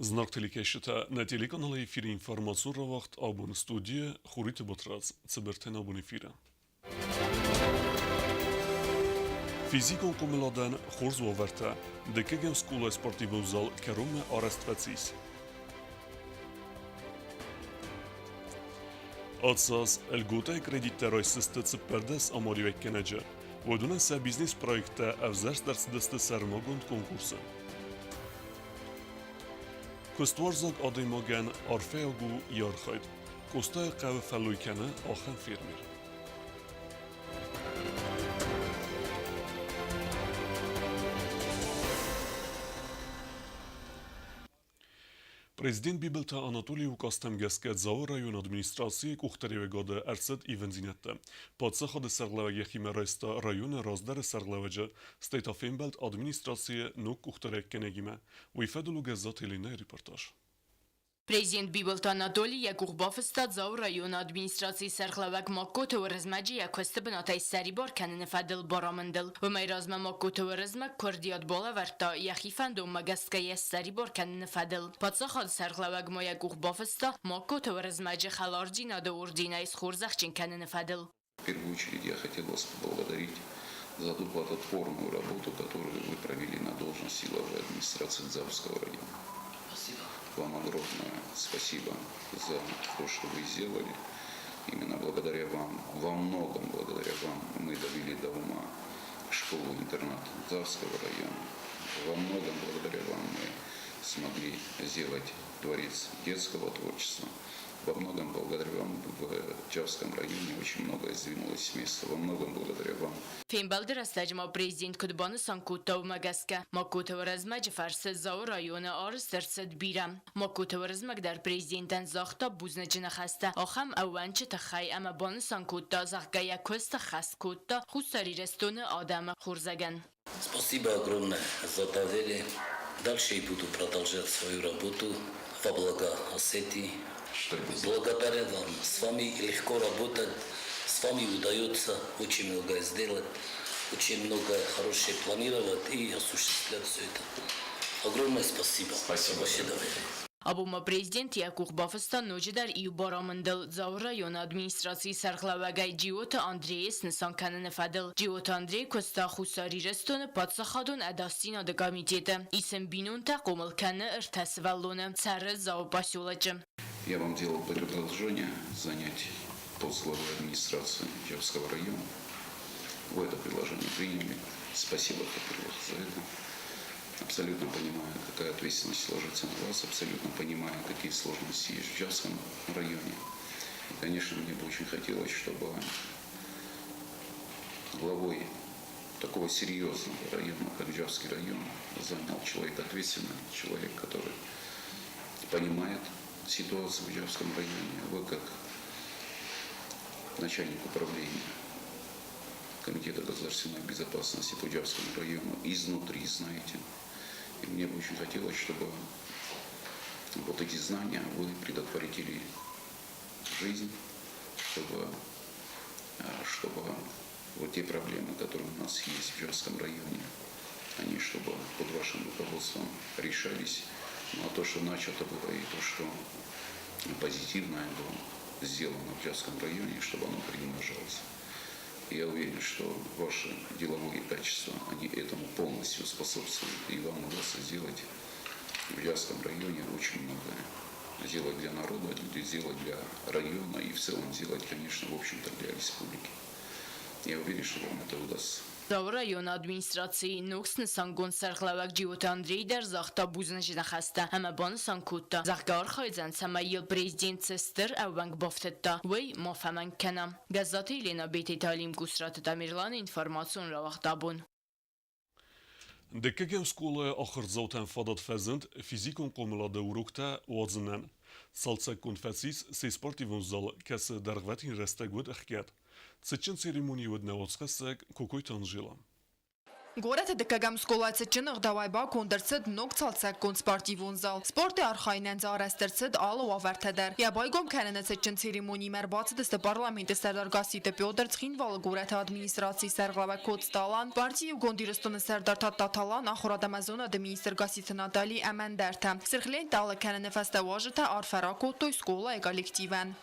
Знаг телекӕсджытӕ, нӕ телеканалы эфиры информацион рауагъд абон студийы Хуриты Батрадз, Цыбыртӕн абон эфиры. Физикон хъомыладӕн хорз уавӕртӕ. Дыккӕгӕм скъолайы спортивон зал кӕронмӕ арӕзт фӕцис. Ацаз льготӕй кредиттӕ райсдзысты 14 амалиуӕггӕнӕджы. Уыдонӕн сӕ бизнес-проекттӕ ӕвзӕрст ӕрцыдысты сӕрмагонд конкурсы. Куыстуарзаг адӕймагӕн арфӕйаг у йӕ архайд. Къостайы хъӕуы фӕллой кӕны ахӕм фермер. Президент Бибылты Анатолийы указтӕм гӕсгӕ Дзауы районы администрацийы къухдариуӕгады ӕрцыд ивындзинӕдтӕ. Паддзахады сӕргълӕууӕг йӕхимӕ райста районы раздӕры сӕргълӕууӕджы, стӕй та фембӕлд администрацийы ног къухдариуӕггӕнӕгимӕ. Уый фӕдыл у Гӕззаты Еленӕйы репортаж. Президент Бибылты Анатоли йӕ къух бафыста Дзауы районы администрацийы сӕргълӕууӕг Магкоты Уырызмӕджы йӕ куысты бынатӕй ссӕрибар кӕныны фӕдыл барамындыл. Уымӕй размӕ Магкоты Уырызмӕг куырдиат балӕвӕрдта йӕхи фӕндонмӕ гӕсгӕ йӕ ссӕрибар кӕныны фӕдыл. Паддзахады сӕргълӕууӕг ма йӕ къух бафыста Магкоты Уырызмӕджы хӕлардзинады орденӕй схорзӕхджын кӕныны фӕдыл. В первую очередь я хотел вас поблагодарить за ту плодотворную работу, которую вы провели на должности главы администрации Дзауского района. Спасибо. Вам огромное спасибо за то, что вы сделали. Именно благодаря вам, во многом благодаря вам мы довели до ума школу-интернат Дзавского района. Во многом благодаря вам мы смогли сделать дворец детского творчества. Во многом благодаря вам в Джавском районе очень многое сдвинулось с места. Во многом благодаря вам. Фембӕлды рӕстӕджы ма президент куыд банысан кодта, уымӕ гӕсгӕ Магкоты Уырызмӕджы фӕрцы Дзауы районы арӕзт ӕрцыд бирӕ. Магкоты Уырызмӕг дӕр президентӕн загъта бузныджы ныхӕстӕ ахӕм ӕууӕнчы тыххӕй ӕмӕ банысан кодта, зӕгъгӕ, йӕ куыст ӕххӕст кодта Хуссар Ирыстоны адӕмы хорзӕгӕн. Спасибо огромное за доверие. Дальше и буду продолжать свою работу во благо Осетии. Благодаря вам. С вами легко работать, с вами удается очень многое сделать, очень многое хорошее планировать и осуществлять все это. Огромное спасибо. Спасибо. За ваше доверие. Абон ма президент йӕ къух бафыста ноджыдӕр иу барамындыл Дзауы районы администрацийы сӕргълӕууӕгӕй Джиоты Андрейы снысан кӕныны фӕдыл. Джиоты Андрей куыста Хуссар Ирыстоны паддзахадон ӕдасдзинады комитеты. Исын бинонтӕ хъомыл кӕны ӕртӕ сывӕллоны, цӕры Дзауы поселочы. Я вам делал предложение занять пост главы администрации Джавского района. Вы это предложение приняли. Спасибо, во-первых, за это. Абсолютно понимаю, какая ответственность ложится на вас, абсолютно понимаю, какие сложности есть в Джавском районе. И, конечно, мне бы очень хотелось, чтобы главой такого серьезного района, как Джавский район, занял человек ответственный, человек, который понимает ситуацию в Джавском районе. Вы как начальник управления Комитета государственной безопасности по Джавскому району изнутри знаете. И мне бы очень хотелось, чтобы вот эти знания вы предотвратили жизнь, чтобы вот те проблемы, которые у нас есть в Джавском районе, они чтобы под вашим руководством решались. Ну а то, что начато было, и то, что позитивное было сделано в Джавском районе, чтобы оно приумножалось. Я уверен, что ваши деловые качества, они этому полностью способствуют. И вам удастся сделать в Джавском районе очень многое. Сделать для народа, сделать для района и в целом сделать, конечно, в общем-то, для республики. Я уверен, что вам это удастся. Дзауы районы администрацийы ног снысангонд сӕргълӕууӕг Джиоты Андрей дӕр загъта бузныджы ныхӕстӕ ӕмӕ банысан кодта, зӕгъгӕ, архайдзӕн, цӕмӕй йыл президент цы стыр ӕууӕнк бафтыдта, уый ма фӕмӕнг кӕна. Гӕззаты Елена, Бететы Алим, Гусраты Тамерланы информацион рауагъд абон. Дыккӕгӕм скъолайы ахуырдзаутӕн фадат фӕзынд физикон хъомылады уроктӕ уадзынӕн. Цалцӕггонд фӕцис се спортивон зал, кӕцы дӕргъвӕтин рӕстӕг уыд ӕхгӕд. Цытджын церемони уыд нӕ уацхӕссӕг Кокойты Анжела. Горӕты дыккӕгӕм скъолайы цытджын ӕгъдауӕй баконд ӕрцыд ног цалцӕггонд спортивон зал. Спорты архайынӕн дзы арӕзт ӕрцыд алы уавӕртӕ дӕр. Йӕ байгом кӕныны цытджын церемонимӕ ӕрбацыдысты парламенты сӕрдар Гасситы Петр, Цхинвалы горӕты администрацийы сӕргълӕууӕг Коцты Алан, парти Иугонд Ирыстоны сӕрдар Тадтаты Алан, ахуырад ӕмӕ зонады министр Гасситы Натали ӕмӕ ӕндӕртӕ. Сырх лентӕ алыг кӕныны фӕстӕ уазджытӕ арфӕ ракодтой скъолайы коллективӕн.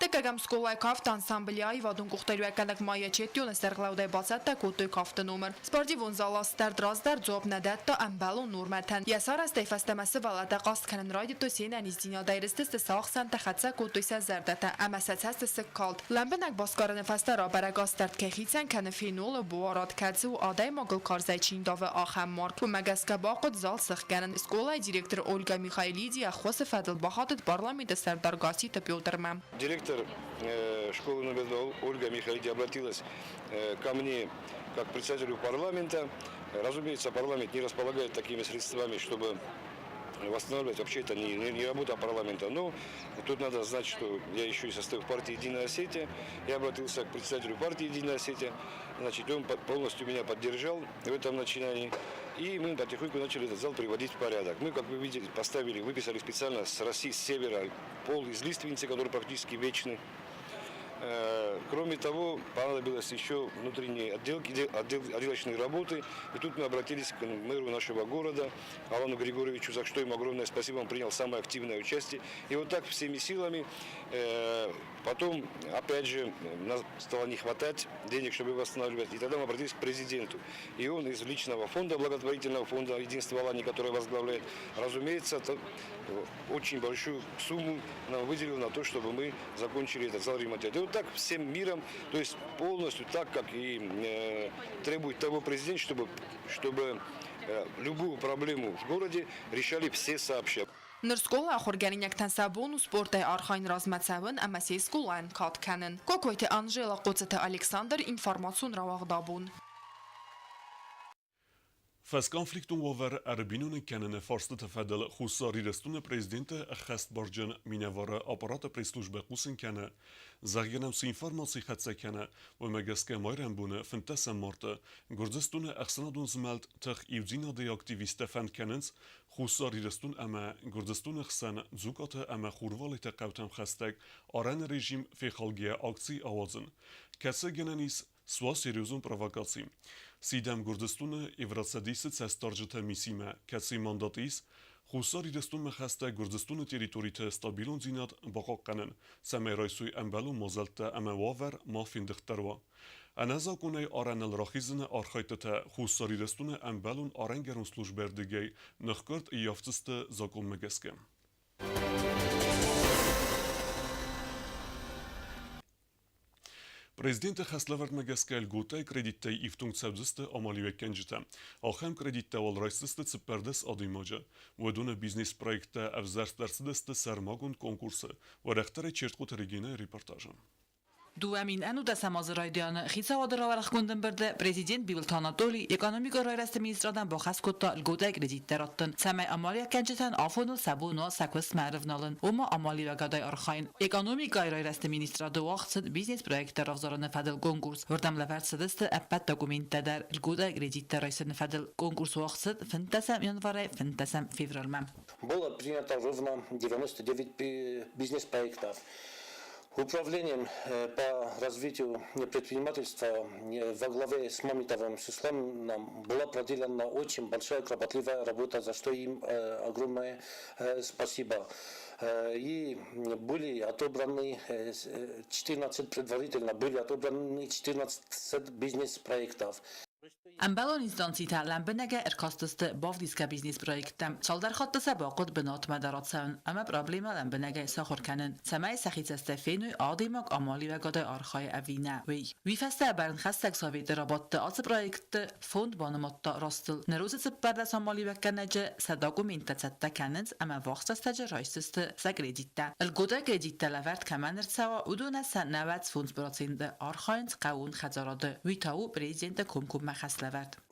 Дыккӕгӕм скъолайы кафты ансамблы аивадон къухдариуӕггӕнӕг Майя Четтионы сӕргълӕудӕй бацӕттӕ кодтой кафты номыр. Спортивон зал астӕрд раздӕр дзуапп нӕ дӕтта ӕмбӕлон нормӕтӕн. Йӕ сарӕзтӕй фӕстӕмӕ сывӕллӕттӕ хъаст кӕнын райдыдтой се нӕниздзинадӕй, рыстысты сӕ ахсӕнтӕ, хӕццӕ кодтой сӕ зӕрдӕтӕ ӕмӕ сӕ цӕстысыг калд. Лӕмбынӕг басгарыны фӕстӕ рабӕрӕг астӕрд кӕй хицӕн кӕны фенолы буарад, кӕцы у адӕймагыл карзӕй чи ндавы, ахӕм марг. Уымӕ гӕсгӕ бахъуыд зал сӕхгӕнын. Скъолайы директор Ольга Михайлиди ӕххуысы фӕдыл бахатыд парламенты сӕрдар Гасситы Петрмӕ. Директор школы номер 2 Ольга Михайлиди обратилась ко мне как председателю парламента. Разумеется, парламент не располагает такими средствами, чтобы восстанавливать. Вообще это не работа парламента. Но тут надо знать, что я еще и состою в партии «Единая Осетия». Я обратился к председателю партии «Единая Осетия». Значит, он полностью меня поддержал в этом начинании. И мы потихоньку начали этот зал приводить в порядок. Мы, как вы видите, поставили, выписали специально с России, с севера пол из лиственницы, который практически вечный. Кроме того, понадобилось еще внутренние отделки, отделочные работы. И тут мы обратились к мэру нашего города, Алану Григорьевичу, за что ему огромное спасибо, он принял самое активное участие. И вот так всеми силами, потом, опять же, нас стало не хватать денег, чтобы восстанавливать. И тогда мы обратились к президенту. И он из личного фонда, благотворительного фонда «Единство Алании», который возглавляет, разумеется, очень большую сумму нам выделил на то, чтобы мы закончили этот зал ремонтировать. И вот так всем миром, то есть полностью так, как и требует того президент, чтобы любую проблему в городе решали все сообща. Ныр скъолайы ахуыргӕнинӕгтӕн сӕ бон у спортӕй архайын размӕ цӕуын ӕмӕ се скъолайӕн кад кӕнын. Кокойты Анжела, Хъоцыты Александр, информацион рауагъдабон. Фӕсконфликтон уавӕр ӕрбиноныг кӕныны фарстыты фӕдыл Хуссар Ирыстоны президенты ӕххӕстбарджын минӕвары аппараты пресс-службӕ хъусын кӕны, зӕгъгӕ нӕм цы информаци хӕццӕ кӕны, уымӕ гӕсгӕ майрӕмбоны 15 марты Гуырдзыстоны ӕхсӕнадон змӕлд Тых иудзинады активисттӕ фӕнд кӕнынц Хуссар Ирыстон ӕмӕ Гуырдзыстоны хсӕн Дзукъаты ӕмӕ Хурвалеты хъӕутӕм хӕстӕг арӕны режим фехалгӕйӕ акци ауадзын, кӕцы гӕнӕн ис суа серьезон провокаци. Сидӕм Гуырдзыстоны Евроцӕдисы цӕстдарджыты миссимӕ, кӕцыйы мандат ис Хуссар Ирыстонмӕ хӕстӕг Гуырдзыстоны территориты стабилондзинад бахъахъхъӕнын, цӕмӕй райсой ӕмбӕлон мадзӕлттӕ ӕмӕ уавӕр ма фендыгъддӕр уа. Ӕнӕзакъонӕй арӕныл рахизыны архӕйдтытӕ Хуссар Ирыстоны ӕмбӕлон арӕнгӕрон службӕйы рдыгӕй ныхкъуырд ӕййафдзысты закъонмӕ гӕсгӕ. Президенты хӕслӕвӕрдмӕ гӕсгӕ льготӕй кредиттӕй ифтонг цӕудзысты амалиуӕггӕнджытӕ. Ахӕм кредиттӕ уал райсдзысты 14 адӕймаджы. Уыдоны бизнес-проекттӕ ӕвзӕрст ӕрцыдысты сӕрмагонд конкурсы. Уӕрӕхдӕрӕй Чертхъоты Регинӕйы репортажы. 2019 азы райдианы хицауады рауӕрӕхгонд ӕмбырды президент Бибылты Анатолий экономикон райрӕзты министрадӕн бахӕс кодта льготӕй кредиттӕ раттын, цӕмӕй амалиуӕггӕнджытӕн афоныл сӕ бон уа сӕ куыстмӕ ӕрывналын, ома амалиуӕгадӕй архайын. Экономикӕйы райрӕзты министрады уагъд цыд бизнес-проекттӕ равзарыны фӕдыл конкурс. Уырдӕм лӕвӕрд цыдысты ӕппӕт документтӕ дӕр льготӕй кредиттӕ райсыны фӕдыл. Конкурс уагъд цыд 15 январӕй 15 февралмӕ. Было принято ровно 99 бизнес-проектов. Управлением по развитию предпринимательства во главе с Мамитовым Сусланом была проделана очень большая кропотливая работа, за что им огромное спасибо. И были отобраны 14 предварительно, были отобраны 14 бизнес-проектов. Ӕмбӕлон инстанцитӕ лӕмбынӕгӕй ӕркастысты бавдисгӕ бизнес-проекттӕм. Цалдӕр хатты сӕ бахъуыд бынатмӕ дӕр ацӕуын ӕмӕ проблемӕ лӕмбынӕгӕй сахуыр кӕнын, цӕмӕй сӕхи цӕстӕй феной, адӕймаг амалиуӕгадӕй архайы ӕви нӕ, уый. Уый фӕстӕ бӕрнхӕссӕг советы рабадты ацы проектты фонд банымадта растыл. Ныр уыцы 14 амалиуӕггӕнӕджы сӕ документтӕ цӕттӕ кӕнынц ӕмӕ ввахс рӕстӕджы райсдзысты сӕ кредиттӕ. Льготӕ кредиттӕ лӕвӕрд кӕмӕн ӕрцӕуа, уыдонӕн сӕ 95 проценты архайынц хъӕууон хӕдзарады. Уый та у президенты комкоммӕ хӕслӕвӕрд.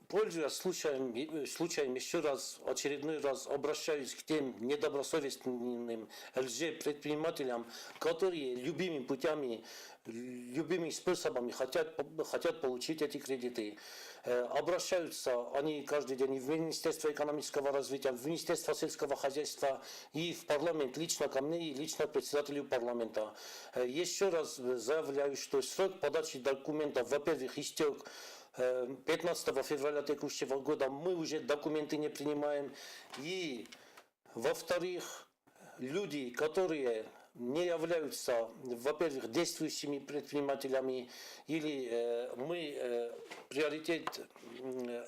Пользуясь случаем, еще раз, очередной раз обращаюсь к тем недобросовестным лжепредпринимателям, которые любыми путями, любыми способами хотят получить эти кредиты. Обращаются они каждый день и в Министерство экономического развития, в Министерство сельского хозяйства и в парламент, лично ко мне и лично председателю парламента. Еще раз заявляю, что срок подачи документов, во-первых, истек 15 февраля текущего года, мы уже документы не принимаем. И, во-вторых, люди, которые не являются, во-первых, действующими предпринимателями, или мы приоритет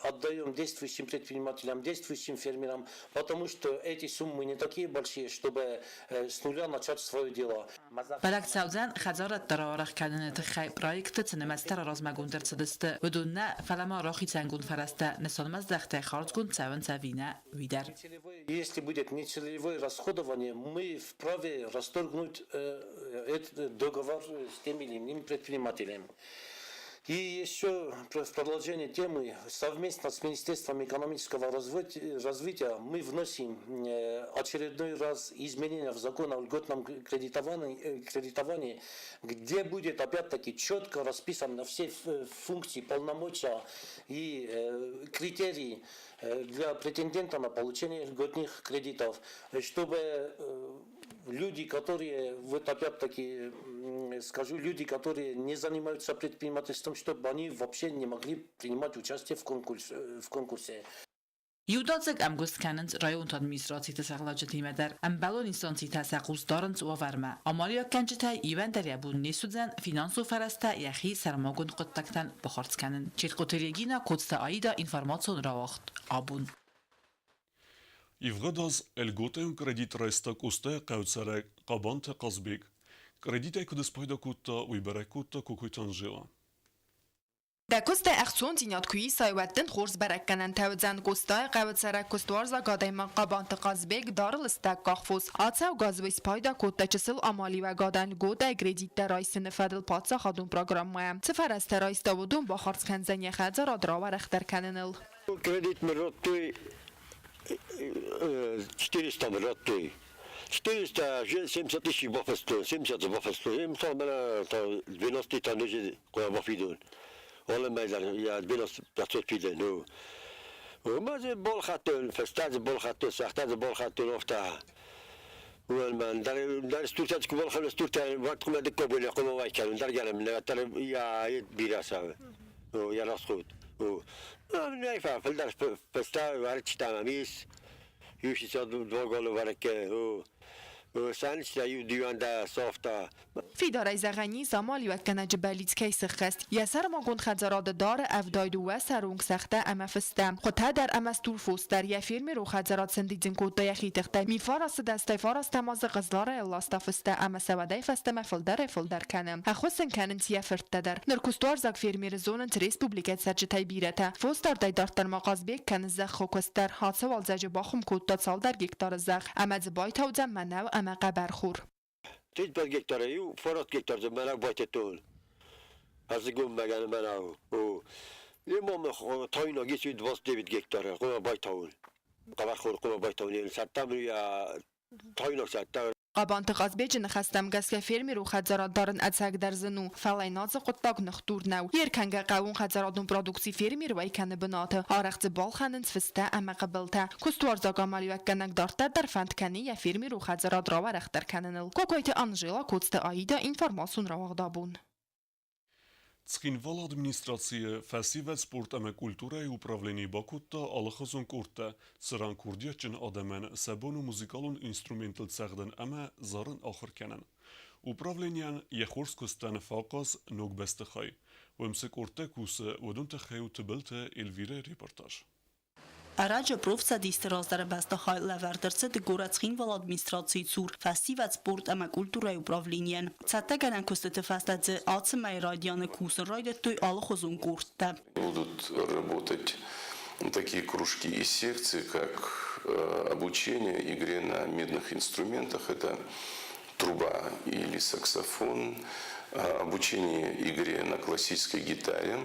отдаем действующим предпринимателям, действующим фермерам, потому что эти суммы не такие большие, чтобы с нуля начать свое дело. Бӕрӕг цӕудзӕн хӕдзарадтӕ рауӕрӕх кӕныны тыххӕй проектты цы нымӕцтӕ размӕгонд ӕрцыдысты, уыдон нӕ, фӕлӕ ма рахицӕнгонд фӕрӕзтӕ нысанмӕздӕхтӕй хардзгонд цӕуынц ӕви нӕ, уый дӕр. Если будет нецелевое расходование, мы вправе расторгнуть этот договор с тем или иным предпринимателем. И еще в продолжение темы, совместно с Министерством экономического развития мы вносим очередной раз изменения в закон о льготном кредитовании, где будет опять-таки четко расписаны все функции, полномочия и критерии для претендента на получение льготных кредитов, чтобы люди, которые, вот опять-таки скажу, люди, которые не занимаются предпринимательством, чтобы они вообще не могли принимать участие в конкурсе. Иудадзыг ӕмгуыст кӕнынц районты администрациты сӕргълӕуджытимӕ дӕр, ӕмбӕлон инстанцитӕ сӕ хъус дарынц уавӕрмӕ. Амалиуӕггӕнджытӕй иуӕн дӕр йӕ бон не суыдзӕн финансон фӕрӕзтӕ йӕхи сӕрмагонд хъуыддӕгтӕн бахардз кӕнын. Четкъоты Регина, Коцты Аида, информацион рауагъд Абон. Ивгъуыд аз льготӕйон кредит райста Къостайы хъӕуы цӕрӕг Хъабанты Хъазбег. Кредитӕй куыд спайда кодта, уый бӕрӕг кодта Кокойты Анжела. Дӕ куыстӕй ӕхцондзинад куы исай, уӕд дын хорз бӕрӕггӕнӕнтӕ уыдзӕн. Къостайы хъӕуы цӕрӕг куыстуарзаг адӕймаг Хъабанты Хъазбег дары лыстӕг къахфос. Ацӕугӕ аз уый спайда кодта чысыл амалиуӕгадӕн льготӕй кредиттӕ райсыны фӕдыл паддзахадон программӕйӕ. Цы фӕрӕзтӕ райста, уыдон бахардз кӕндзӕн йӕ хӕдзарад рауӕрӕхдӕр кӕныныл. Кредит мы радтой, 400 мы радтой. 470 тысяч бафыстой, 70 бафыстой. Им там 12 тонн бафидон. Walla ma ja 12 500 фидӕн. وما زي بول خاتون فستاز بول خاتون ساختاز بول خاتون وفتاها. والما ندار ستورتا تكبر خمس ستورتا وقت كما دكوا بولي قوم واي كانوا ندار قال من ترى يا بيراسا يا راس خود. ما في الدار فستا وعرفت تاماميس يوشي صاد دوغول ورك Фидарӕй зӕгъӕн ис, амалиуӕггӕнӕджы бӕллиц кӕй сыххӕст. Йӕ сӕрмагонд хӕдзарады дары 72 сӕры онг сӕгътӕ ӕмӕ фыстӕ. Хуытӕ дӕр ӕмӕ стурфос дӕр. Йӕ фермерон хӕдзарад сӕндидзын кодта йӕхи тыхтӕй. 1989 азы Хъызларӕй ласта фыстӕ ӕмӕ сӕ уӕдӕй фӕстӕмӕ фылдӕрӕй-фылдӕр кӕны. Ӕххуыс ын кӕнынц йӕ фырттӕ дӕр. Ныр куыстуарзаг фермеры зонынц республикӕйы цӕрджытӕй бирӕтӕ. Фосдардӕй дарддӕр ма Хъазбег кӕны зӕххы куыст дӕр. Ацы уалдзӕджы бахуым кодта цалдӕр гектары зӕхх ӕмӕ дзы байтаудзӕн мӕнӕу ӕмӕ хъӕбӕрхор. 35 гектара иу 9 гектар дзы мӕнӕу байтыдтон. Ӕрдзыгон мӕгӕны мӕнӕу. Имам тайнаг ис 29 гектара хъуамӕ байтауын. Хъӕбӕрхор хъуамӕ байтауын. Сӕрдтам йӕ тайнаг сӕрдтам. Хъабанты Хъазбеджы ныхӕстӕм гӕсгӕ фермерон хӕдзарад дарын ӕцӕгдӕр зын у, фӕлӕ йын ацы хъуыддаг ныхдур нӕу. Йе ркӕнгӕ хъӕууонхӕдзарадон продукци фермер уӕй кӕны бынаты. Арӕх дзы балхӕнынц фыстӕ ӕмӕ хъыбылтӕ. Куыстуарзаг амалиуӕггӕнӕг дарддӕр дӕр фӕнд кӕны йӕ фермерон хӕдзарад рауӕрӕхдӕр кӕныныл. Кокойты Анжела, Коцты Аида, информацион рауагъд Абон. Цхинвалы администрацийы фӕсивӕд спорт ӕмӕ культурӕйы управленийы бакодта алыхуызон къордтӕ, цыран курдиатджын адӕмӕн сӕ бон у музыкалон инструменттыл цӕгъдын ӕмӕ зарын ахуыр кӕнын. Управленийӕн йӕ хорз куыстӕн фӕахъаз ног бӕстыхай. Уым цы къордтӕ кусы, уыдон тыххӕй у Тыбылты Эльвирӕйы репортаж. Ӕрӕджы профцӕдисты раздӕры бӕстыхай лӕвӕрд ӕрцыд горӕт Цхинвалы администрацийы цур фӕсивӕд спорт ӕмӕ культурӕйы управленийӕн. Цӕттӕгӕнӕн куыстыты фӕстӕ дзы ацы мӕйы райдианы кусын райдыдтой алыхуызон къордтӕ. Будут работать такие кружки и секции, как обучение игре на медных инструментах, это труба или саксофон, обучение игре на классической гитаре,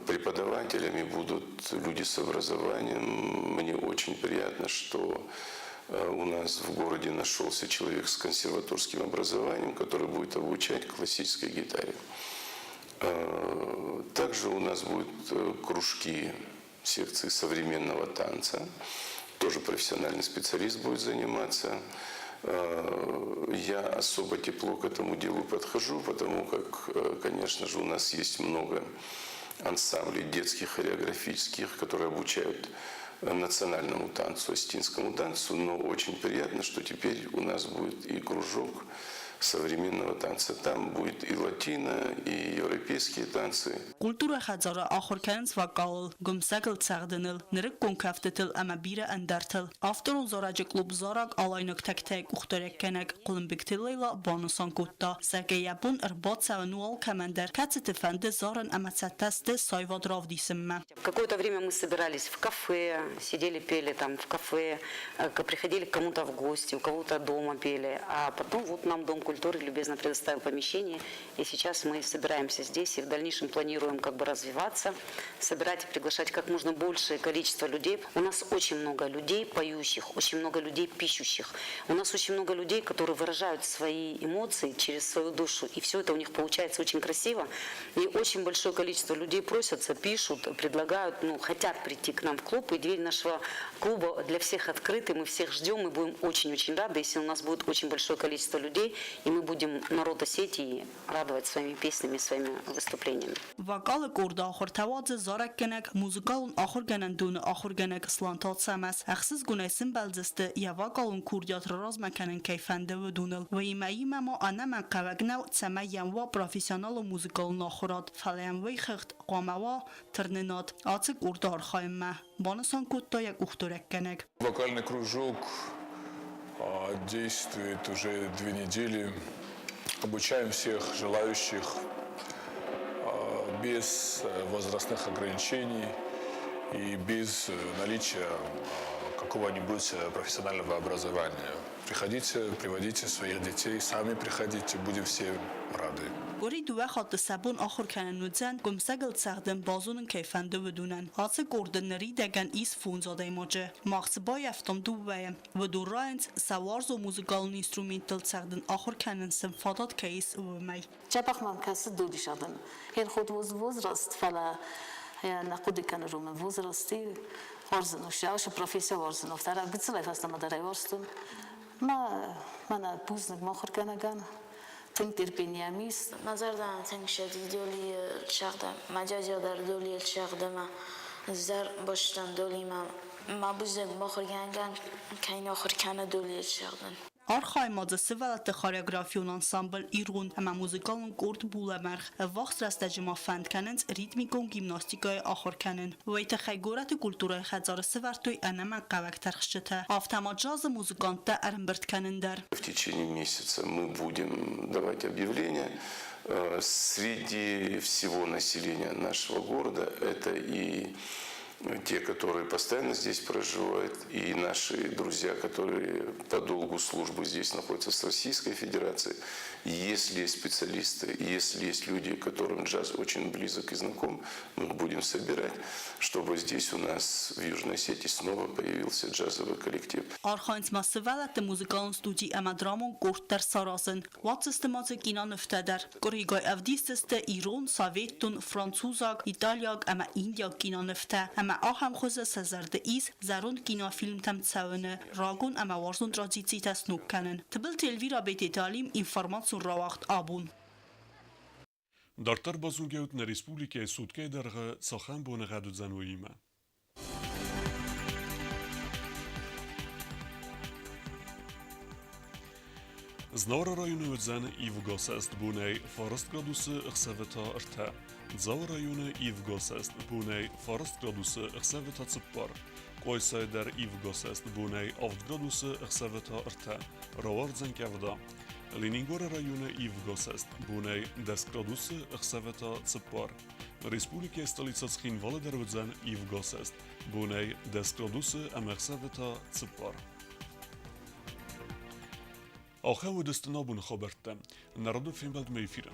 Преподавателями будут люди с образованием. Мне очень приятно, что у нас в городе нашелся человек с консерваторским образованием, который будет обучать классической гитаре. Также у нас будут кружки секции современного танца. Тоже профессиональный специалист будет заниматься. Я особо тепло к этому делу подхожу, потому как, конечно же, у нас есть много ансамблей детских хореографических, которые обучают национальному танцу, осетинскому танцу, но очень приятно, что теперь у нас будет и кружок современного танца. Там будет и латино, и европейские танцы. Культурӕйы хӕдзары ахуыр кӕнынц вокалыл, гуымсӕгыл цӕгъдыныл, нырыккон кӕфтытыл ӕмӕ бирӕ ӕндӕртыл. Авторон зарӕджы клуб Зарӕг алайнаг тӕгтӕй къухдариуӕггӕнӕг Хъуылымбегты Лейла банысан кодта, зӕгъгӕ, йӕ бон ӕрбацӕуын у алкӕмӕн дӕр, кӕцыты фӕнды зарын ӕмӕ цӕттӕ сты сӕ аивад равдисынмӕ. Какое-то время мы собирались в кафе, сидели, пели там в кафе, приходили к кому-то в гости, у кого-то дома пели. А потом вот нам Дом культуры любезно предоставил помещение, и сейчас мы собираемся здесь и в дальнейшем планируем как бы развиваться, собирать и приглашать как можно большее количество людей. У нас очень много людей поющих, очень много людей пишущих. У нас очень много людей, которые выражают свои эмоции через свою душу, и все это у них получается очень красиво. И очень большое количество людей просятся, пишут, предлагают, ну, хотят прийти к нам в клуб, и дверь нашего клуба для всех открыта, мы всех ждем, мы будем очень-очень рады, если у нас будет очень большое количество людей, и мы будем народ Осетии радовать своими песнями, своими выступлениями. Вокалы къорды ахуыртӕ уадзы зарӕггӕнӕг, музыкалон ахуыргӕнӕндоны ахуыргӕнӕг Сланты Ацӕмӕз. Ӕхсызгонӕй сымбӕлдзысты, йӕ вокалон курдиат раразмӕ кӕнын кӕй фӕнды, уыдоныл. Уыимӕ иумӕ ма ӕнӕмӕнгхъӕуӕг нӕу, цӕмӕй йӕм уа профессионалон музыкалон ахуырад, фӕлӕ йӕм уый хыгъд хъуамӕ уа тырнынад ацы къорды архайынмӕ, банысан кодта йӕ къухдарӕггӕнӕг. Вокальный кружок действует уже 2 недели. Обучаем всех желающих без возрастных ограничений и без наличия какого-нибудь профессионального образования. Приходите, приводите своих детей, сами приходите, будем все рады. Къуыри дыууӕ хатты сӕ бон ахуыр кӕнын уыдзӕн, гуымсӕгыл цӕгъдын базонын кӕй фӕнды, уыдонӕн. Ацы къорды ныридӕгӕн ис фондз адӕймаджы. Мах дзы баййӕфтам дыууӕйы. Уыдон райынц, сӕ уарзон музыкалон инструменттыл цӕгъдын ахуыр кӕнын сын фадат кӕй ис, уымӕй. Дзӕбӕх мӕм кӕсы додисадӕн. Хенхот возраст, фӕлӕ нӕ хъуыды кӕны роман возрасти уарзын уыцы профессия уарзын. Афтӕ гыццылӕй фӕстӕмӕ дӕр ӕй уарзтон. Мӕ мӕнӕ бузныг мӕ ахуыргӕнӕгӕн. Тынг терпение ис. Мӕ зӕрдӕмӕ тынг ссыди Долийы цагъд. Мӕ дядя дӕр Долийы цагъд ӕмӕ ӕз дӕр бацыдтӕн Долимӕ. Мӕ бузныг мӕ ахуыргӕнӕгӕн, кӕй нӕ ахуыр кӕны Долийы цӕгъдын. Архайы ма дзы сывӕллӕтты хореографион ансамбль «Ирон» ӕмӕ музыкалон къорд «Булӕмӕргъ». Ӕввахс рӕстӕджы ма фӕнд кӕнынц ритмикон гимнастикӕйы ахуыр кӕнын. Уый тыххӕй горӕты культурӕйы хӕдзары сӕвӕрдтой ӕнӕмӕнгхъӕуӕг тӕрхджытӕ. Афтӕ ма джазы музыканттӕ ӕрӕмбырд кӕнын дӕр. В течение месяца мы будем давать объявления. Среди всего населения нашего города это и те, которые постоянно здесь проживают, и наши друзья, которые по долгу службы здесь находятся с Российской Федерации. Если есть специалисты, если есть люди, которым джаз очень близок и знаком, мы их будем собирать, чтобы здесь у нас в Южной Осетии снова появился джазовый коллектив. Архайынц ма сывӕллӕтты музыкалон студи ӕмӕ драмон къорд дӕр саразын. Уадздзысты ма дзы кинонывтӕ дӕр. Къуыригай ӕвдисдзысты ирон, советтон, французаг, италиаг ӕмӕ индиаг кинонывтӕ ӕмӕ ахӕм хуызы сӕ зӕрды ис зӕронд кинофильмтӕм цӕуыны рагон ӕмӕ уарзон традицитӕ сног кӕнын. Тыбылты Эльвира, Бететы Алим, информацион рауагъд «Абон». Дарддӕр базонгӕут нӕ республикӕйы суткӕйы дӕргъы цахӕм боныгъӕд уыдзӕн, уыимӕ. Знауыры районы уыдзӕн ивгӕ бонӕй 9 градусы, ӕхсӕвы та 3. Дзауы районы ивгӕ бонӕй 9 градусы, ӕхсӕвы та 4. Къуайсайы дӕр ивгӕ бонӕй 7 градусы, ӕхсӕвы та 3. Рауардзӕн къӕвда. Ленингоры районы ивгӕ бонӕй 10 градусы, ӕхсӕвы та 4. Республикӕйы столицӕ Цхинвалы дӕр уыдзӕн ивгӕ бонӕй 10 градусы ӕмӕ ӕхсӕвы та 4. Ахӕм уыдысты нӕ абоны хабӕрттӕ. Нӕ радон фембӕлдмӕ эфиры.